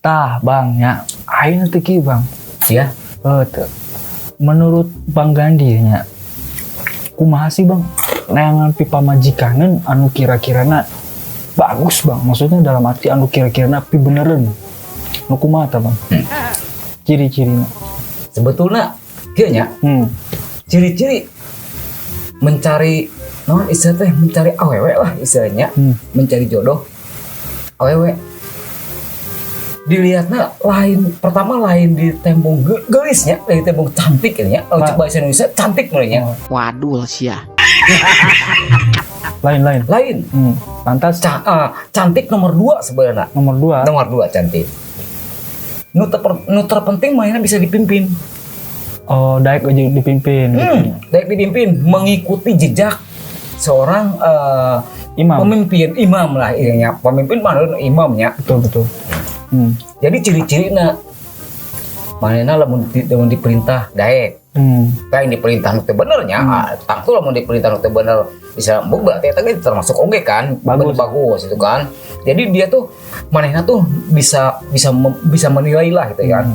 Tah, Bang, ya. Ayeuna teh kieu, Bang. Ya. Eh, teu. Menurut Bang Gandhi nya, kumaha sih, Bang? Neangan pipamajikaneun anu kira-kirana bagus, Bang. Maksudnya dalam arti anu kira-kirana pibenereun. Nu kumaha tah, Bang? Ciri-cirina. Sebetulnya kieu nya, ciri-ciri mencari naon istilah teh, mencari awewe lah istilahnya, mencari jodoh awewe dilihatnya lain, pertama lain di tembong geulisnya, dari tembong cantik ini ya. Kalau Nah. cek bahasa Indonesia cantik mulainya. Oh. Wadul sia. Lain-lain. Lain. Lantas Cantik nomor 2 sebenarnya. Nomor 2. Nomor 2 cantik. Nu terpenting mainnya bisa dipimpin. Oh, daek aja dipimpin gitu. Daek dipimpin, mengikuti jejak seorang Imam. Pemimpin, imam lah ininya. Pemimpin mah imamnya. Betul betul. Jadi ciri-cirina manehna lamun diperintah daek. Kayak diperintah nu teu bener nya, ah, tangtu lamun diperintah nu teu bener bisa embung, berarti eta ge termasuk oge kan. Bagus. Bagus itu kan. Jadi dia tuh manehna tuh bisa bisa bisa menilai lah gitu kan.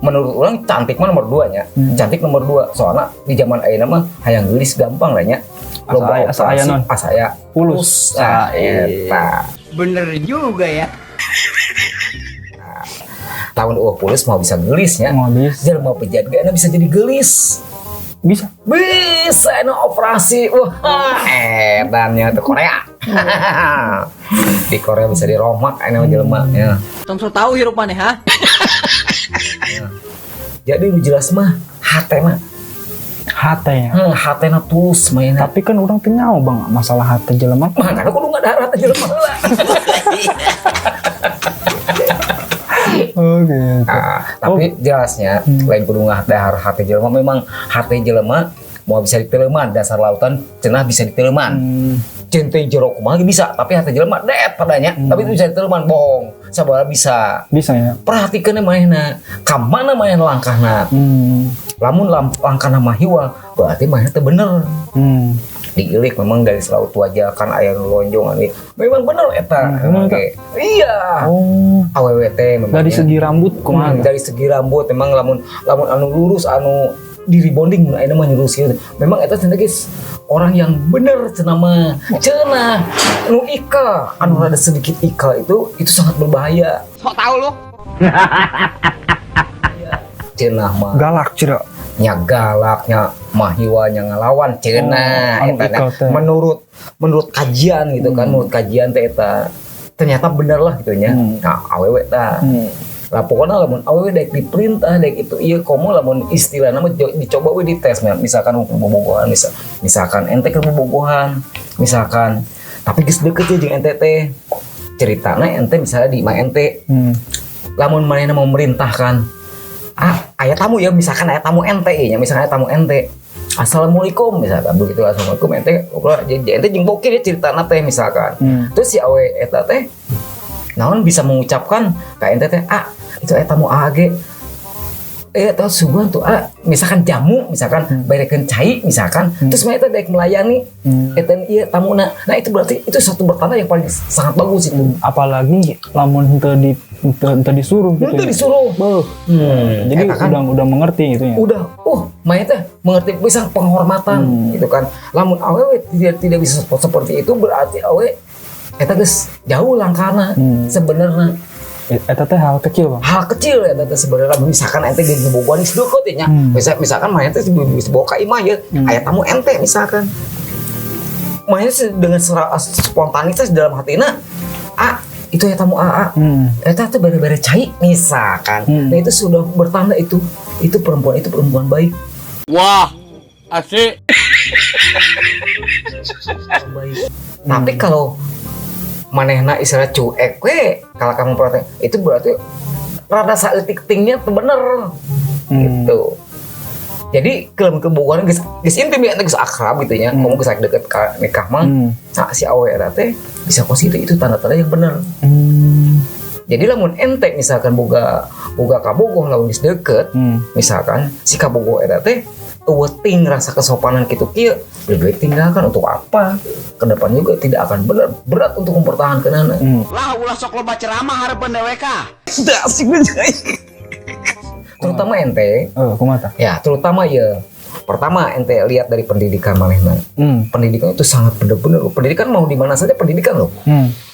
Menurut urang cantik mah nomor 2 nya. Cantik nomor 2 soalnya di zaman ayeuna mah hayang geulis gampang lah nya. Asa Loba asa aya operasi, non. Asa aya Pulus. Nah, Ah, iya. eta. Bener juga ya. Tahun eueuh pulus mau bisa geulisnya. Mau bisa. Jelema bejat ge bisa jadi geulis. Bisa. Bisa nu operasi. Wah, edannya tuh Korea. Di Korea bisa diromak anu jelema ya. Tong sok tahu hirup maneh ha. Jadi nu jelas mah hate mah. Hate ya. Hate na tulus mainnya. Tapi kan urang teu nyaho, Bang, masalah hate jelema. Mah karena kudu nggak ada hate jelema heula. Oh gitu. Nah, tapi jelasnya lain kudu ngadahar hate jelema, memang hate jelema mau bisa diteleman, dasar lautan cenah bisa diteleman. Cinta jero kumaha ge bisa, tapi hate jelema det padanya, tapi itu bisa diteleman bohong. Sabaraha bisa. Bisa ya. Perhatikan manehna, ka mana manehna langkahna. Lamun langkahna mahiwal, berarti manehna teu bener. Diilik memang dari selaut wajah kan aya nu lonjong anu. Memang bener eta. Bener eta. Oke. Iya. Oh. Awewe teh memang Dari ya. segi rambut kumaha? Dari segi rambut memang lamun lamun anu lurus, anu di rebonding mun ayeuna mah lurus gitu. Memang eta cenah guys orang yang bener cenah mah. Cenah nu ikal, anu rada sedikit ikal itu sangat berbahaya. Sok tahu lu. Cenah mah. Galak cira. Nya galaknya mahiwa nya ngalawan cenah Oh, anu eta ikal nya. teh. Menurut menurut kajian gitu kan, menurut kajian teh eta ternyata bener lah gitu nya. Nah, awewe tah. Lah pokoknya lamun awewe daek diperintah daek itu ieu komo lamun istilahna mah dicoba we dites misalkan bobogohan, misalkan ente keur bobogohan misalkan, tapi geus deket ya jeung ente teh, ceritana ente misalnya di imah ente, lamun manehna memerintahkan, ah aya tamu ya, misalkan aya tamu ente ya, misalkan aya tamu ente, assalamualaikum misalkan begitu, assalamualaikum ente ulah, jadi ente jeung bokir ya ceritana teh misalkan. Terus si awe eta teh naon bisa mengucapkan ka ente teh, ah itu aya tamu AG atau suguhan tuh ah misalkan jamu, misalkan berekeun cai misalkan, terus mereka daek melayani eta ieu tamuna. Nah, itu berarti itu satu pertanda yang paling sangat bagus itu. Apalagi lamun henteu disuruh gitu. Henteu Ya. disuruh. Beuh. Jadi Eta kan udah mengerti gitu ya. Udah, maya teh mengerti bisa penghormatan gitu kan. Lamun awewe tidak bisa seperti itu berarti awe eta geus jauh langkahna sebenarnya. Eta teh hal kecil, Bang. Hal kecil ya teh sebenarnya, misalkan ente di bobogohan geus deukeut nya. Misalkan maya teh bisa bawa ka imah ya, aya tamu ente misalkan. Maya dengan spontanitas dalam hatina, ah itu ya tamu AA. Eta teh bare-bare cai misalkan. Nah, itu sudah bertanda itu perempuan, itu perempuan baik. Wah, asik. Baik. Tapi kalau manehna istilah cuek we, kalau kamu perhatiin itu berarti rada saeutik tingnya tuh bener. Gitu. Jadi kebobogohan geus geus intim ya, geus akrab gitu ya. Kamu geus deket ka nikah mah. Nah, si awe eta teh bisa kos itu tanda-tanda yang bener. Jadi lamun ente misalkan boga boga kabogoh lamun geus deket, misalkan si kabogoh eta teh Euweuh ting rasa kesopanan kitu kieu, lebih baik tinggalkan untuk apa? Kedepannya juga tidak akan benar berat untuk mempertahankan. Lah ulah sok loba ceramah hareupeun dewek ah. Asik aja. Terutama ente, Kumaha tah? Ya terutama ya. Pertama ente lihat dari pendidikan manehna. Pendidikan itu sangat bener-bener loh. Pendidikan mau di mana saja pendidikan loh.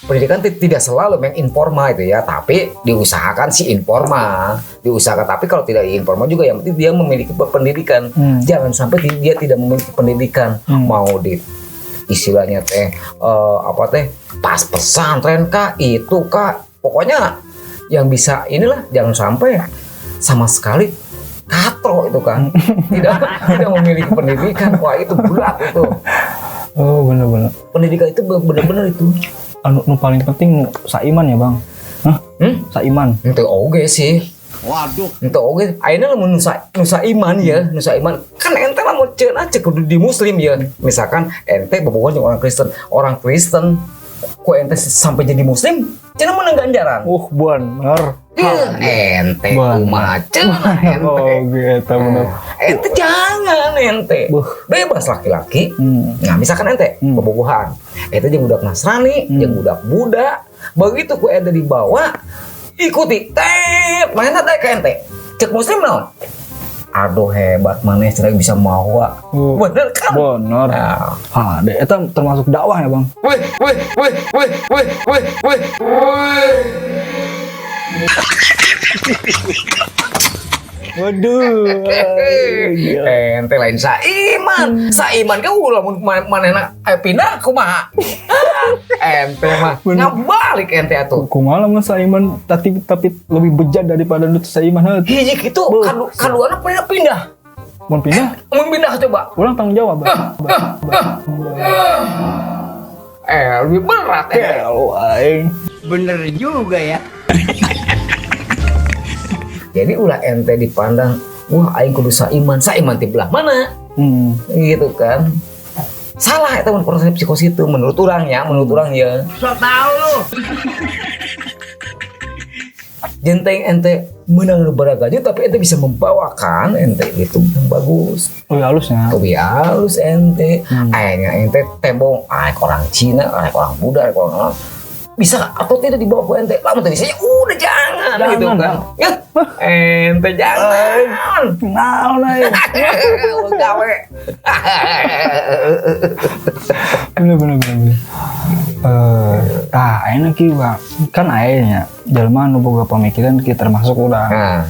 Pendidikan tidak selalu yang informal itu ya, tapi diusahakan sih informal, diusahakan. Tapi kalau tidak informal juga yang penting dia memiliki pendidikan. Jangan sampai dia tidak memiliki pendidikan. Mau di istilahnya teh apa teh pas pesantren kah itu kah, pokoknya yang bisa inilah jangan sampai sama sekali katro itu kan tidak tidak memiliki pendidikan. Wah, itu berat itu. Oh, bener-bener. Pendidikan itu bener-bener itu. Anu nu paling penting nu saiman ya, Bang. Hah? Hmm? Saiman. Itu oge sih. Waduh. Itu oge ayeuna lamun nusa nusa iman ya, nusa iman kan ente lamun ceunah cek kudu di muslim ya. Misalkan ente bobogohan jeung orang Kristen, orang Kristen ku ente sampai jadi muslim cenah menang ganjaran. Bener. Ih, ente Bener. kumaha cenah ente. Oh, gitu bener. Ente jangan ente. Buh. Bebas laki-laki. Nah, misalkan ente bobogohan, ente jeung budak Nasrani, jeung budak Buddha, begitu ku ente dibawa ikuti tep mana teh ke ente. Cek muslim naon? Aduh hebat maneh cenah bisa mawa. Bener kan? Bener. Nah. Ah, deh, eta termasuk dakwah ya, Bang. Wih, wih, wih, wih, wih, wih, wih, wih. Waduh. Gila. Ente lain saiman. Saiman ke ulah mun manehna pindah kumaha? Ente mah ngabalik ente atuh. Kumaha lamun saiman tapi lebih bejat daripada nu teu saiman heuh. Hiji kitu kaduana pindah pindah. Mun pindah, Mun pindah coba. urang tanggung jawab, Bang. Lebih berat ente. Gelo aing. Bener juga ya. Jadi ulah ente dipandang, wah aing kudu saiman, saiman ti belah mana? Gitu kan. Salah eta mun persepsi kos itu menurut urang ya, menurut urang ya. So tau lu. Jenteng ente menang gaji tapi ente bisa membawakan ente itu yang bagus. Lebih halusnya. Lebih halus ente. Akhirnya ente tembong, orang Cina, orang Buddha, orang bisa atau tidak dibawa ke ente. Lama tadi saya udah jangan, Jangan, gitu kan. Bang. Ya, ente jangan. Naon aing. Gawe. Bener bener bener. Bener. Tah ayeuna kieu, Bang. Kan aya jelema anu boga pamikiran kieu termasuk urang. Nah,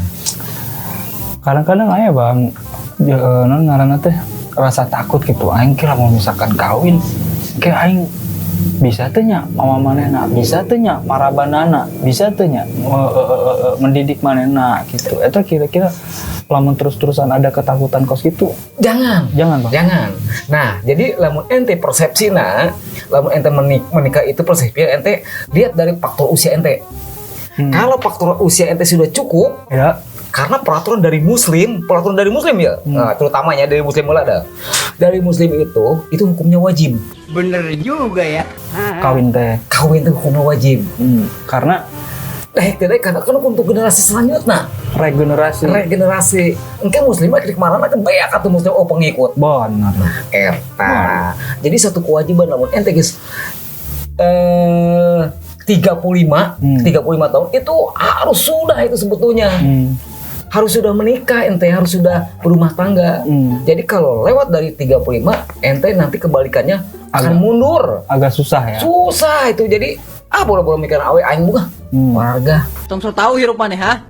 Kadang-kadang aya, Bang, naon ngaranna teh rasa takut gitu. Aing kira mau misalkan kawin, kayak aing bisa teh nya mama manehna, bisa teh nya marabanana, bisa teh nya mendidik manehna gitu. Eta kira-kira lamun terus-terusan ada ketakutan kos gitu, jangan. Jangan, Bang. Jangan. Nah, jadi lamun ente persepsina, lamun ente menikah itu persepsi ente lihat dari faktor usia ente. Kalau faktor usia ente sudah cukup, Ya. karena peraturan dari muslim, peraturan dari muslim ya, nah, terutamanya dari muslim mula dah. Dari muslim itu hukumnya wajib. Bener juga ya. Kawin teh. Kawin itu hukumnya wajib. Karena tidak karena kan untuk generasi selanjutnya. Regenerasi. Regenerasi. Engke muslim mah kemana kan banyak atau muslim oh pengikut. Benar. Nah, eta. Jadi satu kewajiban lamun ente guys 35 tahun itu harus sudah itu sebetulnya. Harus sudah menikah ente, harus sudah berumah tangga. Jadi kalau lewat dari 35 ente nanti kebalikannya akan mundur. Agak susah ya. Susah itu. Jadi boro-boro mikir awe aing buka. Warga. Tong so tau hirup maneh ha.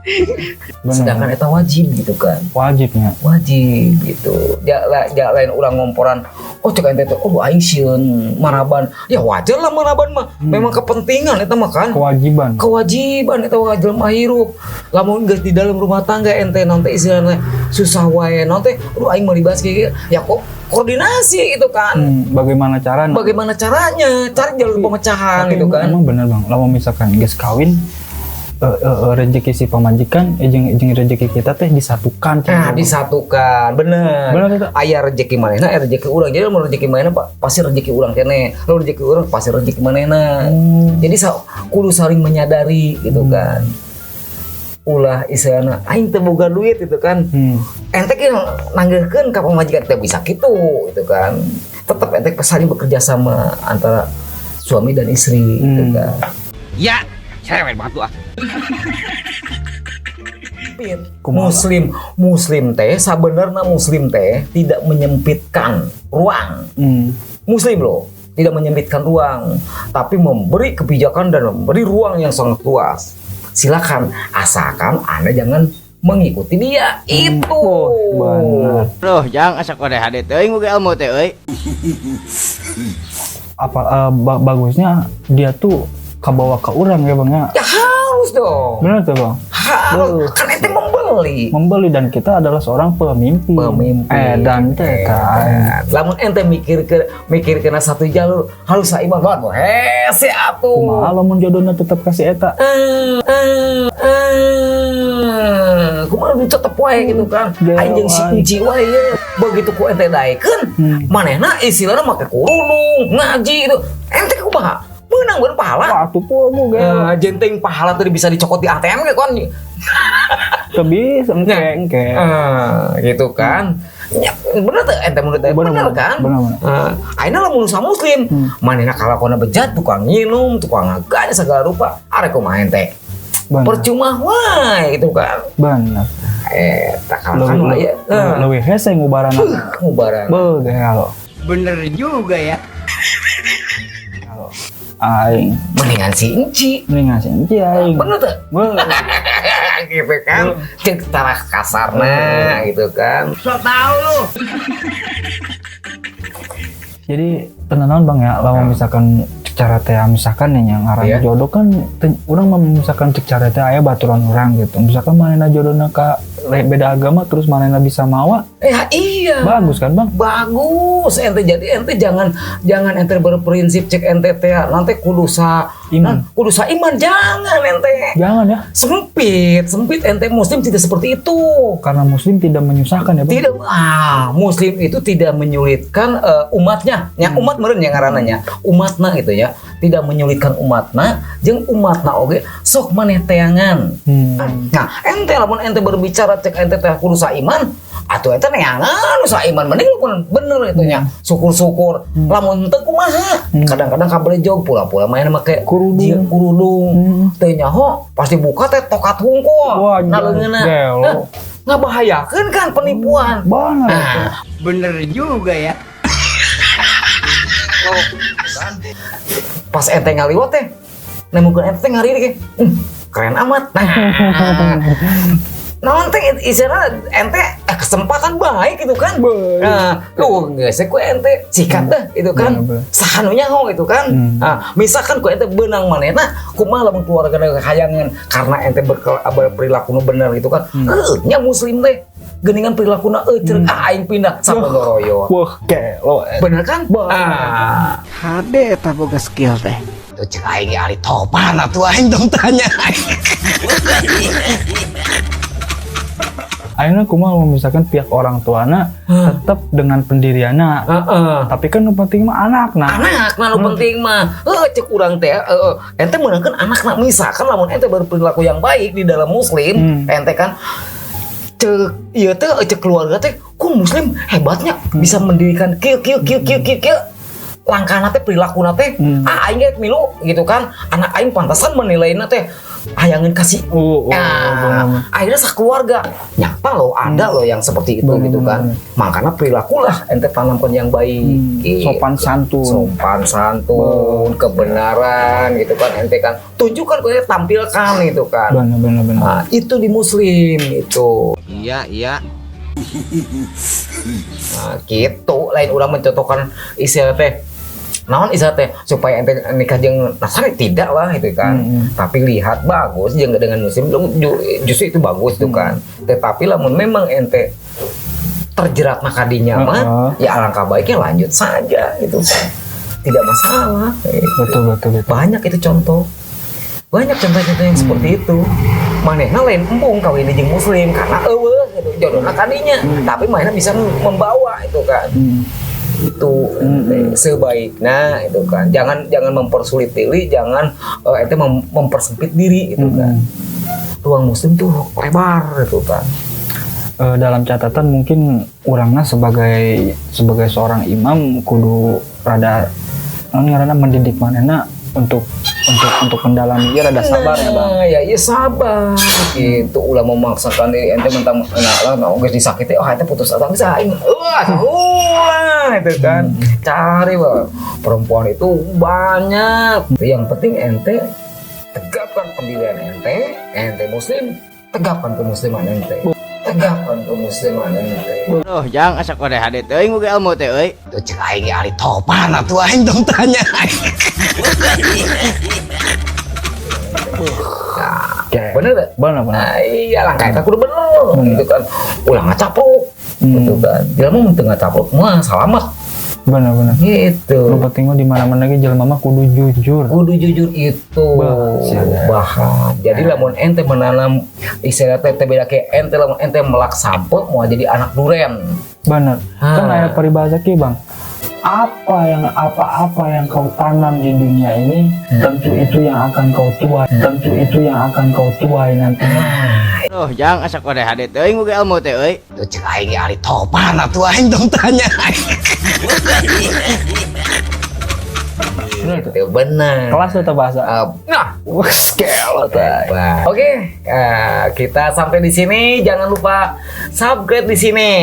Benar. Sedangkan eta wajib gitu kan. Wajibnya. Wajib gitu. Ja, lain urang ngomporan, oh cek ente teh, oh aing sieun maraban. Ya wajar lah maraban mah. Memang kepentingan eta mah kan. Kewajiban. Kewajiban eta mah jelema hirup. Lamun geus di dalam rumah tangga ente naon teh istilahna susah wae naon teh, aduh aing meulibas kieu. Ya kok koordinasi gitu kan. Bagaimana caranya? Bagaimana caranya? Cari jalur pemecahan Tapi gitu kan. Emang bener Bang, lamun misalkan geus kawin rezeki si pamajikan jeung rezeki kita teh disatukan. Nah, disatukan, bener. Bener itu. Aya rezeki manehna, aya rezeki urang. Jadi lamun rezeki manehna pasti rezeki urang keneh. Lamun rezeki urang pasti rezeki manehna. Jadi kudu saling menyadari gitu kan. Ulah istilahna aing teu boga duit gitu kan. Ente ge nanggeuhkeun ka pamajikan teh bisa kitu gitu kan. Tetep ente saling bekerja sama antara suami dan istri gitu kan. Ya, cerewet banget lu ah. Muslim muslim teh sabenerna muslim teh tidak menyempitkan ruang. Muslim loh tidak menyempitkan ruang, tapi memberi kebijakan dan memberi ruang yang sangat luas. Silakan, asalkan Anda jangan mengikuti dia. Itu. Oh, benar. Loh, jangan asa kode hade teuing boga ilmu teh euy. Apa bagusnya dia tuh kebawa ke orang ya Bang ya. Ya harus dong. Benar tuh Bang. Harus. Kan ente membeli. Membeli dan kita adalah seorang pemimpin. Pemimpin. Dan teh kan. Lamun ente mikir kena satu jalur harus saiman banget. Hese atuh. Kumaha lamun jodohna tetep kasih eta. Kumaha tetep wae gitu kan. Aing jeung si kunci wae ye. Begitu ku ente daekeun, manehna istilahna make kerudung, ngaji gitu. Ente kumaha? Menang bener pahala. Wah, tuh pogo ge. Jenteng pahala tadi bisa dicokot di ATM ge kan. Teu bisa engke. Gitu kan. Ya, bener tuh ente menurut teh bener kan? Bener. Ayeuna lamun usaha muslim, manehna kalakona bejat, tukang nginum, tukang ngaganya segala rupa, arek kumaha ente? Bener. Percuma wae gitu kan. Bener. Tak kalahkan lah ya. Leuwih hese ngubarana. Ngubarana. Beuh gelo. Bener juga ya. Aing mendingan si Enci. Mendingan si Enci aing. Bener tuh. Gitu kan. Cek tarah kasarna gitu kan. Sok tau lu. Jadi tenan Bang ya, lamun misalkan cek cara teh misalkan nih yang ngaran jodoh kan urang mah misalkan cek cara teh aya baturan urang gitu. Misalkan manehna jodohna ka beda agama terus manehna bisa mawa. Ya iya. Bagus kan Bang? Bagus. Ente jadi ente jangan ente berprinsip cek ente teh nanti kudu sa iman. Kudu sa iman jangan ente. Jangan ya. Sempit ente muslim tidak seperti itu. Karena muslim tidak menyusahkan ya Bang. Tidak, muslim itu tidak menyulitkan umatnya. Ya umat meureun ya ngarananya. Umatna gitu ya. Tidak menyulitkan umatna jeung umatna oge sok maneh teangan. Nah, ente lamun ente berbicara cek ente teh kudu saiman atuh ente neangan saiman mending lamun bener itu nya. Syukur-syukur lamun teu kumaha. Kadang-kadang kabelejog pula-pula main make kerudung. Teu nyaho pasti buka teh tokat hungkul. Nah leungeunna. Ngabahayakeun kan penipuan. Bener. Nah, bener juga ya. Pas ente ngaliwat teh nemukeun ente ngaririk ge. Keren amat. Nah, naon teh istilahna ente kesempatan baik gitu kan. Nah, lu geus ku ente sikat deh gitu kan. Saha nu nyaho gitu kan. Nah, misalkan ku ente beunang manehna kumaha lamun keluarga hayangan karena ente berperilaku nu bener gitu kan. Heuh nya muslim teh geuningan perilakuna euceuk aing pindah sapondoroyo. Wah, gelo. Bener kan? Ah. Hade eta boga skill teh. Cek aing ari topan atuh aing dong tanya. Ayeuna kumaha misalkan pihak orang tuana tetap dengan pendirianna. Tapi kan nu penting mah anakna. Anakna nu penting mah. Cek urang teh ente meunangkeun anakna misalkan lamun ente berperilaku yang baik di dalam muslim, ente kan cek ieu teh cek keluarga teh ku muslim hebatnya bisa mendirikan kieu kieu kieu kieu kieu kieu langkahna teh perilakuna teh aing ge milu gitu kan anak aing pantasan menilainya teh hayangeun kasih akhirnya sakeluarga nyata loh ada loh yang seperti itu gitu kan makanya perilakulah ente tanamkan yang baik gitu. Sopan santun kebenaran gitu kan ente kan tunjukkan kau tampilkan gitu kan benar. Nah, itu di muslim itu iya nah, gitu lain orang mencontohkan istilah teh naon istilah teh supaya ente nikah jeung Nasrani tidak lah itu kan tapi lihat bagus jeung dengan muslim justru itu bagus itu kan tetapi lamun memang ente terjerat makadinya mah ya alangkah baiknya lanjut saja gitu tidak masalah gitu. Betul. Banyak itu contoh banyak contoh-contoh yang seperti itu manehna lain embung kawin jeung muslim karena eueuh gitu jodohna kadinya tapi manehna bisa membawa itu kan itu sebaiknya itu kan jangan mempersulit diri, jangan ente mempersempit diri gitu kan. Ruang muslim tuh lebar gitu kan. Dalam catatan mungkin orangnya sebagai sebagai seorang imam kudu rada naon ngaranna, mendidik manehna untuk mendalami ya, rada sabar ya, Bang. Nah, ya iya, sabar gitu, ulah memaksakan diri ente mentang nah lah, nah geus disakiti, oh ente putus asa, bisa aing, wah ulah itu kan. Cari, Bang, perempuan itu banyak. Yang penting ente tegakkan pendirian ente. Ente muslim, tegakkan kemusliman ente, tegakkan kemusliman ente. Duh, jang asa kode hade teuing boga ilmu teh euy. Tuh cek aing ge ahli topan atuh, aing tong tanya. Oke. Bener gak? Bener, bener. Nah, iya, langkah eta kudu bener gitu kan, ulah ngacapruk gitu kan. Jelema mun teu ngacapruk mah salamet. Bener, bener. Gitu. Nu penting mah di mana-mana ge jelema mah kudu jujur. Kudu jujur itu. Bah, siada. Bahan. Jadi lamun ente menanam, istilah teh teh beda kayak ente, lamun ente melak sampeu mau jadi anak duren. Bener. Kan Ah. aya peribahasa kieu, Bang. Apa-apa yang kau tanam di dunia ini, tentu itu yang akan kau tuai, tentu itu yang akan kau tuai nantinya. Duh, jang asa kode hade teuing boga ilmu teh euy. Tuh cek aing ge ahli topan atuh, aing tong tanya. Bener tuh. Itu benar. Kelas tuh bahasa. Nah, Wah, scale tuh. hebat. Oke, kita sampai di sini. Jangan lupa subscribe di sini.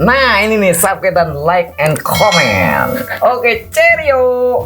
Nah, ini nih, subscribe dan like and comment. Oke, cheerio.